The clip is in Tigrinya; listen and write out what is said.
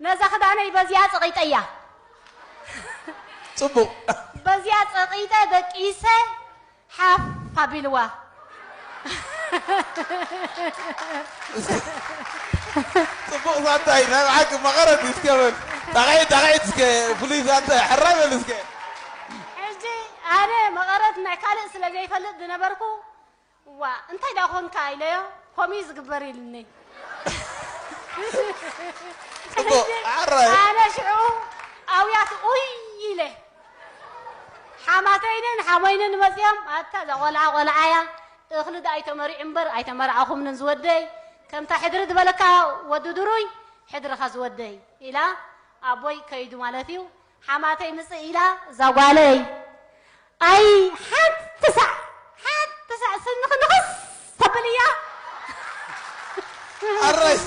ነዛ ክዳነይ በዚኣ ጸቒጠያ። ጽቡቕ። በዚኣ ጸቒጠ ደቂሰ ሓፍ ኣቢልዋ። ጽቡቕ ዛንታ እዩ። ናይ ብሓቂ መቐረት እዩ። እስከ በል። ጣቕዒት፣ ጣቕዒት እስከ ፍሉይ ዛንታ እዩ። ሕራይ በል እስከ። ሕጂ ኣነ መቐረት ናይ ካልእ ስለ ዘይፈልጥ ዝነበርኩ፣ "ዋ፣ እንታይ ደኣ ኾንካ?" ኢለዮ። "ከምኡ እዩ ዝግበር" ኢሉኒ። ጽቡቕ፣ ሕራይ። ኣነ ሽዑ ኣውያት ኡይ ኢለ። ሓማተይንን ሓሞይንን መጺኦም፣ "ኣታ እዛ ቆልዓ ቆልዓ እያ፣ እኽሊ ዶ ኣይተመሪዑ እምበር ኣይተመርዓኹምንን ዝወደይ፣ ከምታ ሕድሪ ዝበለካ ወዲ ድሩይ ሕድርኻ ዝወደይ" ኢላ፣ ኣቦይ ከይዱ ማለት እዩ። ሓማተይ ምጽእ ኢላ፣ "እዛ ጓለይ፣ ኣይ ሓንቲ ሳዕ፣ ሓንቲ ሳዕ ስንኺ ንኽስ ተብል እያ" ኣራይ።